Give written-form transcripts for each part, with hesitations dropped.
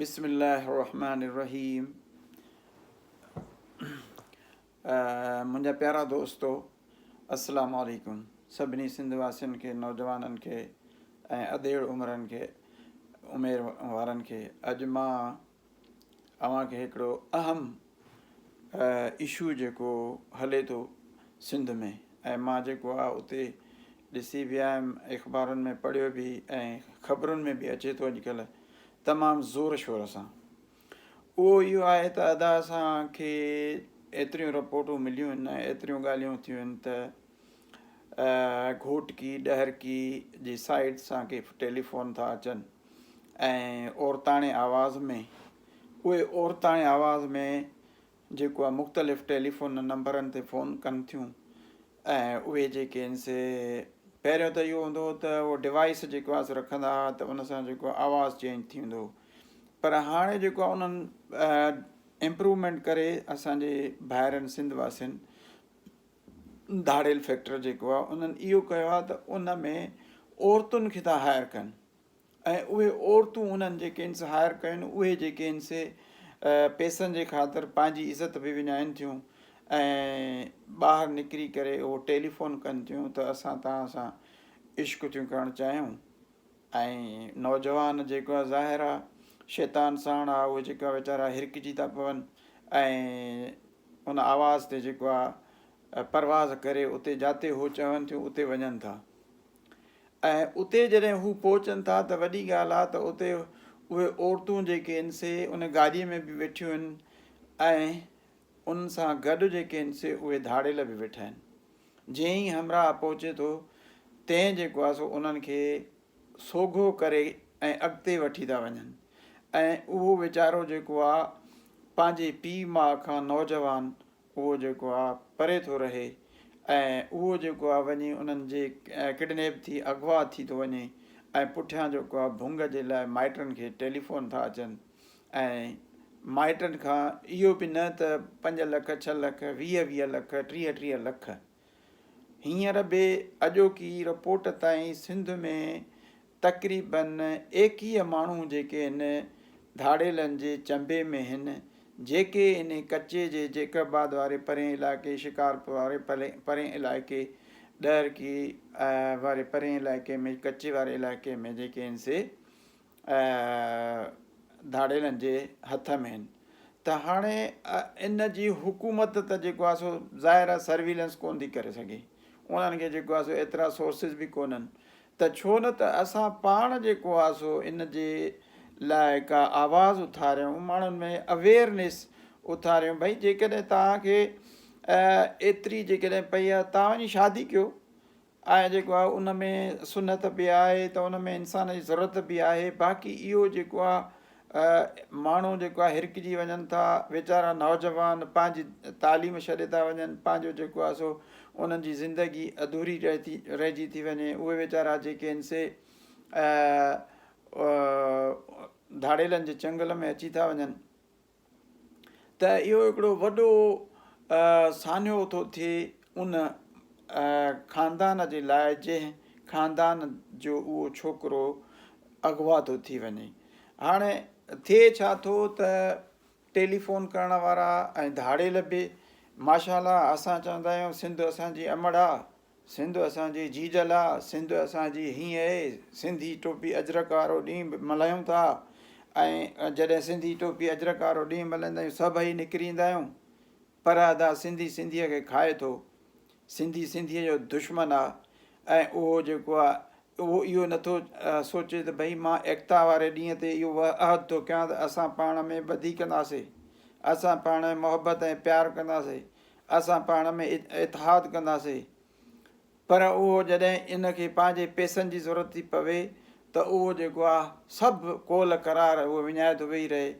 بسم الله الرحمن الرحيم منهنجا پيارا دوستو السلام عليڪم سڀني سنڌ واسين کي نوجوانن کي ۽ اڌيڙ عمرن کي عمر وارن کي اڄ مان اوهان کي هڪڙو اهم اشو جيڪو هلي ٿو سنڌ ۾ ۽ مان جيڪو آ اتي ڏسي به آيم اخبارن ۾ پڙهيو به ۽ خبرن ۾ به اچي ٿو اڄڪلهه تمام زور شور سان اهو اهو آهي ته ادا اسان کي ايتريون رپورٽون مليون آهن ۽ ايتريون ڳالهيون ٿيون آهن ته گهوٽڪي ڏهرڪي جي سائيڊ سان ڪي ٽيليفون ٿا اچن ۽ عورتاڻي آواز ۾ اهي عورتاڻي آواز ۾ جيڪو آهي مختلف ٽيليفون نمبرن تي فون ڪن ٿيون ۽ اهي جيڪي آهن سي پهريون ته اهو هوندو هو ته اهو ڊوائس جيڪو آهي سو رکندا هئا ته ان سان جيڪو آواز چينج ٿيندو هو پر هاڻي جيڪو آهي انهن امپروومينٽ ڪري اسانجي ڀائرن سنڌ واسين ڌاڙيل فيڪٽر جيڪو آهي انهن اهو ڪيو آهي ته ان ۾ عورتن کي ٿا هائر ڪن ۽ اهي عورتون انهن جيڪي انس هائر ڪيون اهي جيڪي ان سي پيسن جي خاطر پنهنجي عزت به وڃائن ٿيون ۽ ٻاهر نڪري ڪري اهو ٽيليفون ڪن ٿيون ته اسان توهان سان عشق ٿيون ڪرڻ چاهيون ۽ نوجوان جيڪو آهي ظاهر آهي شيطان ساڻ آهي اهي جيڪا ويچارا هرکجي ٿا پون ۽ ان آواز تي جيڪو آهي پرواز ڪري اتي جاتي هو چون ٿيون اتي وڃن ٿا ۽ اتي جڏهن هو پهچن ٿا ته وڏي ڳالهه آهي ته اتي اهي عورتون جيڪي آهن سي ان گاڏي ۾ به ويٺيون آهن ۽ ان سان گڏ جيڪي آهن سي اهي ڌاڙيل به ويٺا آهن. جئين ئي همراهه پهچي ٿو تئين جيڪو آهي سو انهن کي سوگهو ڪري ۽ اڳتي وٺي ٿا وڃن ۽ اهو ويچارو جيڪو آهي پنهنجي پيء ماء کان نوجوان اهو جيڪو آ پري ٿو رهي ۽ اهو جيڪو آ وڃي انهن جي ڪڊنيپ ٿي اغوا ٿي ٿو وڃي ۽ پٺيان جيڪو آ ڀونگ جي لاء مائٽن کي ٽيليفون ٿا اچن ۽ مائٽن کان اهو به نه ته پنج لک ڇهه لک 20 20 لک 30 30 لک هينئر به اڄوڪي رپورٽ تائين سنڌ ۾ تقريبن 21 ماڻهو جيڪي هن ڌاڙيلن جي چنبي ۾ هن، جيڪي انهي ڪچي جي جيڪب آباد واري پرئين علائقي، شڪارپور واري پرئين علائقي، ڏهرڪي واري پرئين علائقي ۾ ڪچي واري علائقي ۾ جيڪي هن سي ڌاڙيلن جي هٿ ۾ هن ته هاڻي ان جي حڪومت ته جيڪو آهي سو ظاهر آهي سرويلنس ڪونه ٿي ڪري سگهي انهن کي جيڪو آهي سو ايترا سورسز به ڪونهن ته ڇو نه ته اسان پاڻ جيڪو آهي سو ان جي لاء ڪا آواز اٿاريون ماڻهن ۾ اويئرنيس اٿاريون ڀئي جيڪڏهن توهان کي ايتري جيڪڏهن پئي آهي توهان وڃي شادي ڪيو ۽ جيڪو آهي ان ۾ سنت به آهي ته ان ۾ انسان جي ضرورت به آهي باقي اهو جيڪو آهي ماڻهو جيڪو آهي هرکجي وڃن ٿا، ويچارا نوجوان پنهنجي تعليم ڇڏي ٿا وڃن، پنهنجو جيڪو آهي سو انهن جي زندگي اڌوري رهجي ٿي وڃي، اهي ويچارا جيڪي آهن سي ڌاڙيلن جي چنگل ۾ اچي ٿا وڃن. ته اهو هڪڙو وڏو سانحو ٿو ٿئي ان خاندان جي لاء جنهن خاندان جو اهو ڇوڪرو اغوا ٿو ٿي وڃي. هاڻي ٿئي ڇا ٿو ته ٽيليفون ڪرڻ وارا ۽ ڌاڙيل به ماشاء الله اسان چوندا آهيون سنڌ اسان جي امڙ آ سنڌ اسان جي جيجل آ، سنڌ اسان جي هينئن اهي، سنڌي ٽوپي اجرڪ وارو ڏينهن به ملهايون ٿا ۽ جڏهن سنڌي ٽوپي اجرڪ وارو ڏينهن ملهائيندا آهيون سڀئي نڪري ايندا آهيون پر ادا سنڌي سنڌيء کي کائي ٿو، سنڌي سنڌيء جو دشمن آ ۽ اهو جيڪو آ اهو اهو نٿو سوچي ته ڀئي مان ايڪتا واري ڏينهن تي اهو عهد ٿو ڪيان ته اسان پاڻ ۾ ٻڌي ڪنداسي، اسان پاڻ ۾ محبت ۽ پيار ڪنداسي، اسان پاڻ ۾ اتحاد ڪنداسين پر اهو جڏهن ان کي پنهنجي پئسن جي ضرورت ٿي پوي ته اهو جيڪو آهي سڀ قول قرار اهو وڃائي ٿو ويهي رهي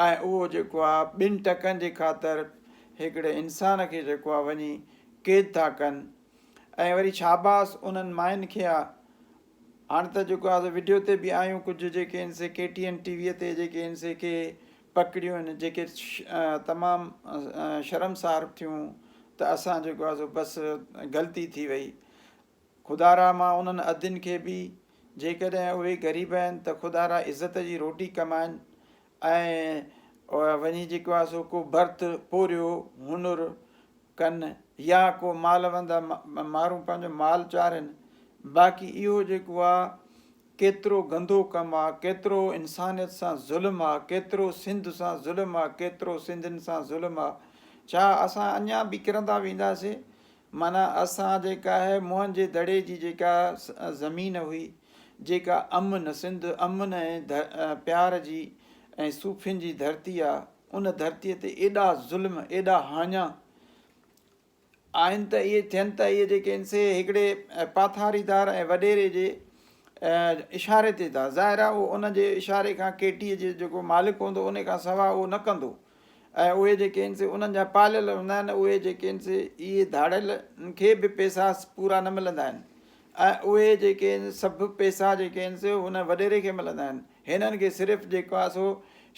۽ اهو جيڪو آهي ٻن ٽڪن جي خاطر هڪڙي انسان کي جيڪو آهي وڃي قيد ٿا ڪن ۽ وري شاباس انهن ماين کي آ هاڻي ته جيڪو آهي وڊيو تي به آيون ڪجهه جيڪي ان سي ڪي ٽي اين ٽي وي تي جيڪي ان سي کي پڪڙيون آهن جيڪي تمام شرمسار ٿيون ته اسان جيڪو آهي سو بس غلطي ٿي وئي خدا را مان انهن ادين کي به جيڪڏهن اهي غريب آهن ته خدا را عزت جي روٽي ڪمائن. ۽ وڃي جيڪو آهي سو ڪو ڀرت پورهيو هنر ڪن يا ڪو مال وندا مارون پنهنجو مال چارين باقي اهو جيڪو آ ڪيترو گندو ڪم آ ڪيترو انسانيت سان ظلم آ ڪيترو سنڌ سان ظلم آ ڪيترو سنڌين سان ظلم آ ڇا اسان اڃا به ڪرندا وينداسي معنيٰ اسان جيڪا آهي موهن جي دڙي جي جيڪا زمين هئي جيڪا امن سنڌ امن ۽ پيار جي ۽ صوفين جي ڌرتي آ ان ڌرتيء تي ايڏا ظلم، ايڏا هاڃا آهن ته اهي ٿين ته اهي جيڪي آهن سي هڪڙي پاٿاريدار ۽ وڏيري جي اشاري تي ٿا. ظاهر آهي اهو ان جي اشاري کان ڪي ٽيء جي جيڪو مالڪ هوندو ان کان سوا اهو نه ڪندو ۽ اهي جيڪي آهن سي انهن جا پاليل هوندا آهن اهي جيڪي آهن سي اهي ڌاڙيلن کي به پئسا پورا نه ملندا آهن ۽ اهي جيڪي آهن سڀ پئسا جيڪي آهن سي ان وڏيري کي ملندا آهن. هنن کي صرف جيڪو آهي سو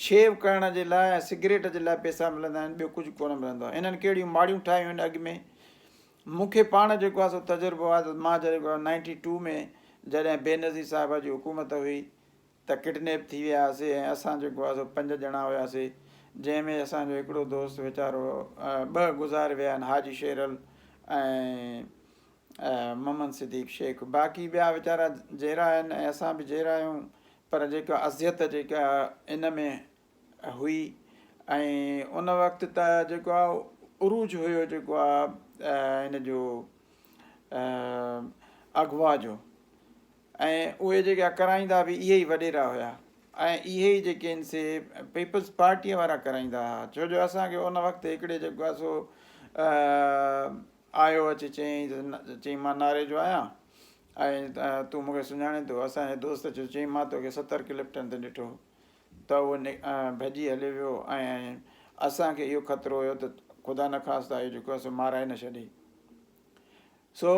شيو ڪرڻ جي لاء ۽ سگريٽ جي لاء پئسا ملندا آهن ٻيو ڪجهه ڪونه ملندو آهي. هنن ڪهڙيون ماڙيون ٺاهيون آهن اڳ ۾ مون کي پاڻ جيڪو آهي سو تجربو آهي ته مان جڏهن نائنٽي ٽو ۾ جڏهن بينظير صاحبه جي حڪومت هئي ته ڪڊنيپ ٿي ويا هئاسي ۽ اسان جيڪو آهي سو پنج ڄڻا هياسي جنهن ۾ اسان جو هڪڙو دوست ويچارو ٻه گذاري ويا آهن حاجي شيرل ۽ محمد صديق شيخ باقي ٻيا ويچارا جيئرا آهن ۽ اسان به جيئرا آهيون پر جيڪا اذيت جيڪا ان ۾ هئي ۽ ان وقت ته جيڪو آهي عروج هيو جيڪو آهي ان جو اغوا جو ۽ اهي جيڪا ڪرائيندا به اهي ئي وڏيرا هيا ۽ اهي ئي جيڪي آهن سي پيپلز پارٽيء وارا ڪرائيندا هئا ڇو جو اسان کي ان وقت هڪڙي جيڪو آهي سو آيو اچي چيائين ته چيائين مان ناري جو آهيان ۽ تون مون کي سڃاڻين ٿو؟ اسان جي دوست چيو چيائين مان توکي 70 ڪلفٽن تي ڏٺو هو ته اهو ڀڄي هليو ويو ۽ اسان کي اهو خطرو هيو ته خدا نخواسته اهو جيڪو آهي سو مارائي نه ڇڏي. سو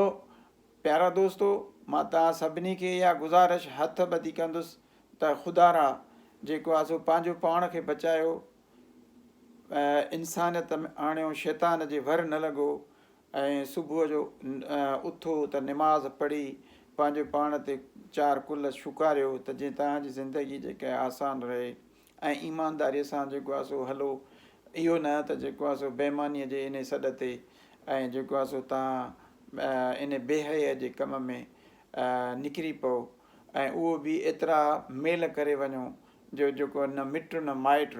پيارا دوستو مان توهان سڀني کي اها گذارش هٿ ٻڌي ڪندس ته خدارا جيڪو آهي سو پنهنجو پاڻ کي بچايو انسانيت ۾ آڻيو، شيطان جي ور نه لڳو ۽ صبح جو اٿو ته نماز پڙهي پنهنجو پاڻ تي چار قل شڪاريو ته جيئن توهان جي زندگي جيڪا آهي آسان رهي ۽ ايمانداريء سان جيڪو آهي سو هلو اهو نه ته جيڪو آهي سو بيمانيء جي انهي سڏ تي ۽ جيڪو آهي سو توهان انهي بي حيائيء جي ڪم ۾ نڪري پئو ۽ اهو به ايترا ميل ڪري وڃو جو جيڪو نه مٽ نه مائٽ،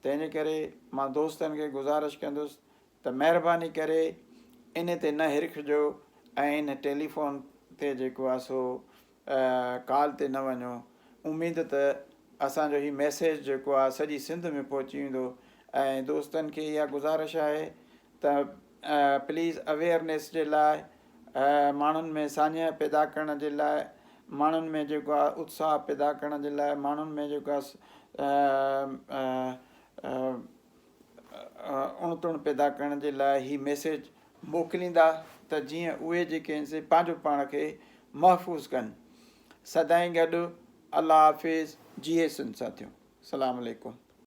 تنهنجي ڪري مان دوستن کي گذارش ڪندس ته مهرباني ڪري ان تي نه هرکجو ۽ ان ٽيليفون تي جيڪو آهي سو ڪال تي نه وڃو. اميد ته اسان جو هي ميسيج جيڪو آهي سڄي سنڌ ۾ پهچي ويندو ۽ دوستن کي اها گذارش آهي ته پليز اويئرنيس جي لاء ماڻهن ۾ ساڃهه پيدا ڪرڻ جي لاء ماڻهن ۾ جيڪو آهي اتساهه پيدا ڪرڻ جي لاء ماڻهن ۾ جيڪو آهي اڻ تڻ پيدا ڪرڻ جي لاء هي ميسيج موڪليندا ته جيئن اهي جيڪي آهن سي پنهنجو پاڻ کي محفوظ ڪن سدائين گڏ الله حافظ جيئي سنڌ ساٿيو سلام عليڪم.